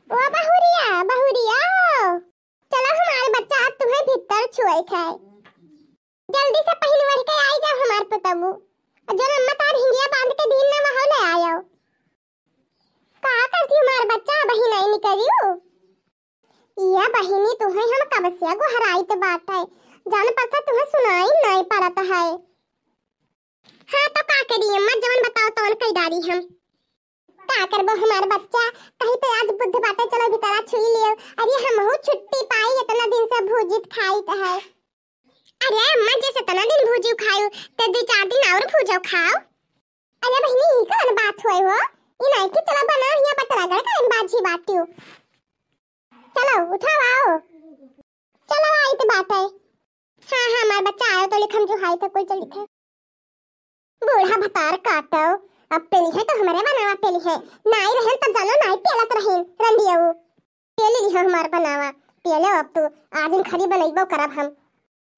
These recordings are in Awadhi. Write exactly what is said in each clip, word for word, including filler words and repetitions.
ओ बहुरिया, बहुरिया हो, चलो हमार बच्चा आज तुम्हें भीतर छुए खाए। जल्दी से पहिन ओढ़ के आई जाओ हमार पुतबू। और जौन अम्मा तार हिंगिया बांध के दीन ना वहाँ ले आयो। का करती हमार बच्चा बहिन आई निकलियो? या बहिनी तुम्हें हम कब से गोहराइत बाटे, जान पड़ता तुम्हें सुनाई नहीं पड़त है। हाँ तो का करी अम्मा, जवन बताओ तवन कई डारी हम। का करबो हमार बच्चा, कहीं तो आज बुध बाटे, चलो भीतरा छुई लियो। अरे हमहू छुट्टी पाई, इतना दिन से भूजित खाइत है। अरे अम्मा, जैसे इतना दिन भूजियो खायो, तो दो चार दिन और भूजो खाओ। अरे बहिनी, ई कौन बात हुए हो? ई नहीं कि चलो बना हिया बटरा गड़ का बाजी बाटियो। चलो उठाओ, आओ। चलो आई तो बात है। हाँ हाँ, हमार बच्चा आयो तो लिखम जो हाई तो कोई चल लिखे। बूढ़ा भतार काटो, अब पेली है तो हमारे बनावा पेली है। नाई रहन तब जानो नाई पियलत रहीन रंडियऊ। पेली लिहो हमार बनावा, पियले अब तू। आज इन खरी बनैबो करब हम।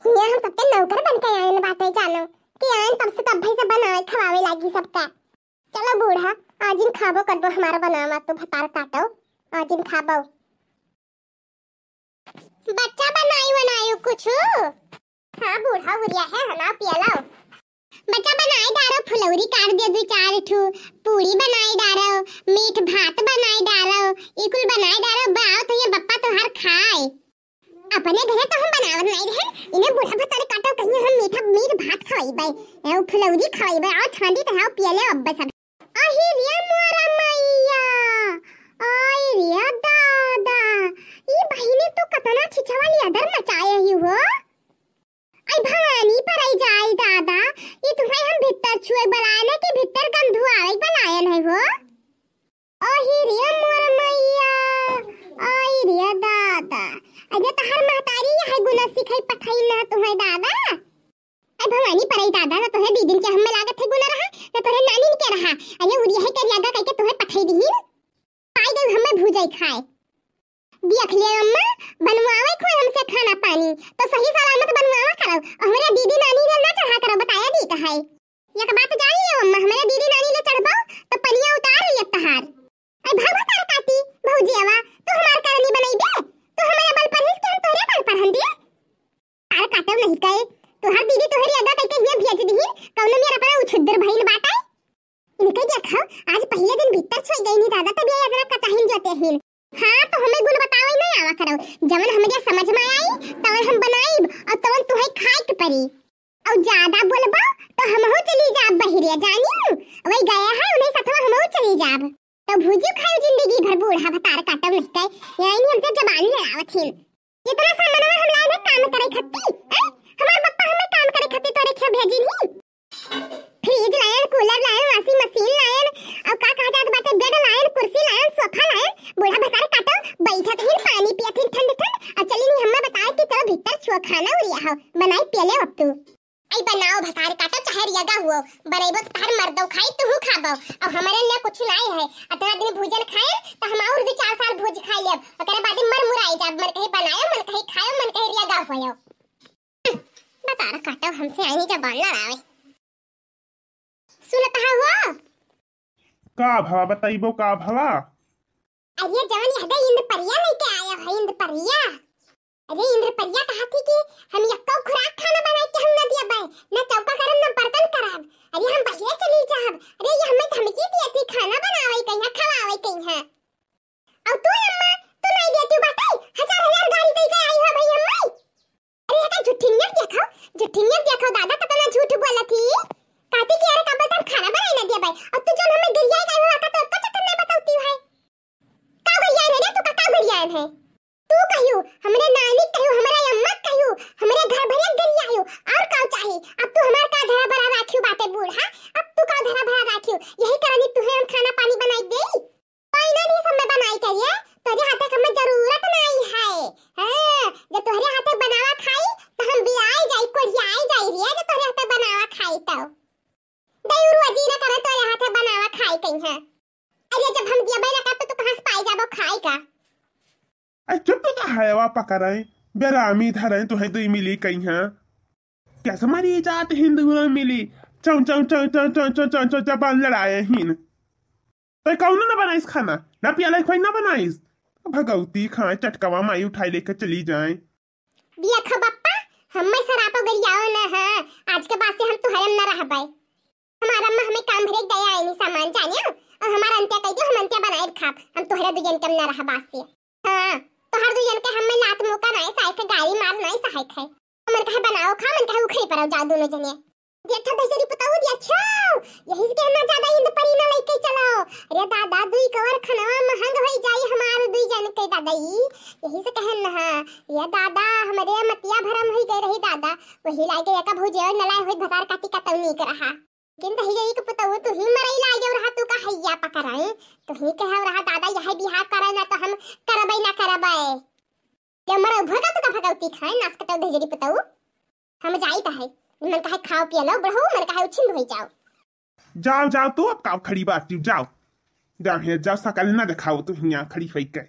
हियाँ हम सबके नौकर बन के आयन बाटे जानो, कि आयन तब से तब भाई से बनावे खवावे लागी सबका। चलो बूढ़ा, आज इन खाबो करबो हमार बनावा, तू भतार काटो, आज इन खाबो। बच्चा बनाई बनाई कुछ। हाँ बूढ़ा उरिया है, हना पियलाओ। बच्चा बनाई डारो, फुलौरी काट दे दो चार ठू, पूरी बनाई डारो, मीठ भात बनाई डारो, ई कुल बनाई डारो, बाओ तो ये बप्पा तोहार खाए। अपने घरे तो हम बनावत नहीं रहे, इन्हें बूढ़ा भतार काटो कहीं हम मीठा मीठ भात खवाई बे, ए, फुलौरी खवाई बे, आओ ठंडी तो है, पियले अब सब। अहि रे मोरा मैया, आई रे दादा, ई बहिनी तू कतना छिछवा लियादर मचाए ही हो। आई भवानी पर आई जाई दादा, ई तुम्हें हम भीतर छुए बलायन है कि भीतर गंधु आवे बलायन है हो। अहि रे मोर मैया, आई रे दादा, अरे तहर महतारी यह गुना सिखाई पठाई ना तुम्हें दादा। अरे भवानी परई दादा, ना तोहरे दीदिन के हम्मे लागत है गुना रहा, ना तोहरे नानिन के रहा। अरे उरिया है करियागा कइके तोहे पठाई दिहिन। पाई गई हम्मे भूजाई खाए। देख ले अम्मा, बनवावे खोए हमसे खाना पानी, तो सही सलामत बनवावा करो। और हमरे दीदी नानी ने ना चढ़ा करो, बताया दी कहाई। एक बात जान लियो अम्मा, हमरे दीदी नानी ले चढ़बो, तो पनिया उतार लियो तहार। अरे भाग भतार काटी, भौजी आवा, तू हमार करनी बनई दे, तू हमारे बल पर हिस के हम तोहरे बल पर हन दे। तार काटो नहीं कहे, तोहर दीदी तोहरी अदा कइके हियाँ भेज दिहिन, कौनो मेर अपना उछुद्दर भइल बाटे। इनके देखो, आज पहले दिन भीतर छोड़ गई नी दादा, तब ये अदरक का चाहिन जोते हिन। हाँ, तो हमें गुण बतावे नहीं आवा करो, जवन हमरे समझ में आई, तवन हम बनाइब, और तवन तुहे खाए के परी। और ज्यादा बोलबो, तो हमहू चली जाब बहिरे, जानियो? वही गया है, उन्हें सथवा हमहू चली जाब। तो भूजी खाए जिंदगी भर बूढ़ा भतार काटब नहीं कहे, यानी हमसे जबान लड़ावत हिन। इतना सामानवा हम लाए हैं काम करे खत्ती, हैं? हमार पप्पा हमें काम करे खत्ती तोरे खे भेजी नहीं। फ्रिज लायन, कूलर लायन, वॉशिंग मशीन लायन, और का कहा जात बाटे, बेड लायन, कुर्सी लायन, सोफा लायन, बूढ़ा भतार काटो, बैठत हिन, पानी पियत हिन ठंड ठंड, और चली नहीं हमें बताए कि चलो भीतर छुआ खाना उरिया हो, बनाई पियले अब तू। आई बनाओ भतार काटो चाहे रियागा हुओ, बनैबो तो तहार मर्दो खाई, तुहू खाबो, और हमारे लिए कुछ नहीं है। अतना दिन भूजन खाए तो हम और दो चार साल भूज खा लेब, ओकरे बाद मर मुराई जाब, मन कहीं बनायो, मन कहीं खायो, मन कहीं रियागा होयो। भतार काटो हमसे आई नहीं जबान लड़ावे। सुनत हा हुआ? का भवा बताइबो, का भवा? अरे जवन यहदे इंद्रपरिया लेके आया है, इंद्रपरिया। अरे इंद्रपरिया कहा थी कि हम यक्को खुराक खाना बनाए के हम न दिया बे, न चौका करब, न बर्तन करब। अरे हम बहिरे चली जाब। अरे ये हमें धमकी दिया थी, खाना बनावे कहीं, खवावे कहीं। और तू अम्मा, तू नहीं देती बाटे, हजार हजार गारी दे के आई हो भाई अम्मा। अरे एका झुठिनिया देखो, झुठिनिया देखो दादा, कितना झूठ बोला थी। कहती कि अरे कब तक खाना बनाए ना दिया बे, और तू जो हमें गरियाई गई हो, आका तो उसका चक्कर नहीं बताती है। का गरियाई रे, तू का, का गरियाई है? तू कहियो, हमरे नानी कहियो, हमरे अम्मा कहियो, हमरे घर भरे गरियायो, और का चाहिए? अब तू हमार का धरा भरा राखियो बाटे बूढ़ा, अब तू का धरा भरा राखियो? यही कारण ही तुहे हम खाना पानी बनाई देई। कोई ना नहीं सब में बनाई करिए, तोरे हाथे के हमें जरूरत नहीं है। हाँ, जब तोहरे हाथे बनावा खाई, तो हम बियाई जाई, कोढ़ियाई जाई रे, जब तोहरे हाथे बनावा खाई तो। दयूर वजीर करे तोरे हाथे बनावा खाई कहीं है। अरे जब हम दिया ना करब तो तू कहाँ से पाई जाबो खाई का? अरे चुप तो हवा पकड़े, बेरामी धरे तो है दो मिली कहीं है। कैसे मरी जात हिंदू मिली, चौ चौ चौ चौ चौ चौ चौ चौ जबान लड़ाए हिन। तो कौनो ना बनाइस खाना, ना पियाला खोई ना बनाइस। भगौती खाए चटकवा माई उठाए लेके चली जाए। देखो बप्पा, हम्मे सरापो गरियाओ न, हाँ, आज के बाद से हम तुहरे में न रहबै। हमार अम्मा हमें काम भरे दया आईनी सामान जानियो, और हमार अंत्या कह दियो, हम अंत्या बनाए खाब, हम तुहरे दुजन के में न रहब आज से। हाँ, तुहर दुजन के हम्मे लात मुका नाई सहाय के, गारी मार नाई सहाय के। मन कहे बनाओ खा, मन कहे उखड़ी पड़ो जाओ दोनों जने। देखा दहिजरी पुताऊ दिया छो, यही से कहना ज्यादा इंद परी ना लेके चलो। अरे दादा, दुई कवर खनवा महंग होई जाई हमार दुई जन के दादाई। यही से कहन ना, ये दादा, हमरे मतिया भरम होई गए रही दादा। वही लागे एका भौजी और नलाय होई भतार काटी का तौनी के रहा। लेकिन दहिजरी के पुताऊ तू ही मरई लागे रहा, तू का हैया पकड़ाए। तू ही कहे रहा दादा, यह बिहार करे ना तो हम करबै ना करबै। ये मरौ भगा तू का भगौती खाए, नास कटौ दहिजरी पुताऊ। हम जाइत है, मन कहे खाओ पिया लो, बढ़ो, मन कहे उछिन होई जाओ। जाओ, जाओ, तू अब काव खड़ी बाटी, जाओ। जाओ, हे, जाओ, सकल ना देखाओ तू हियाँ खड़ी होई के।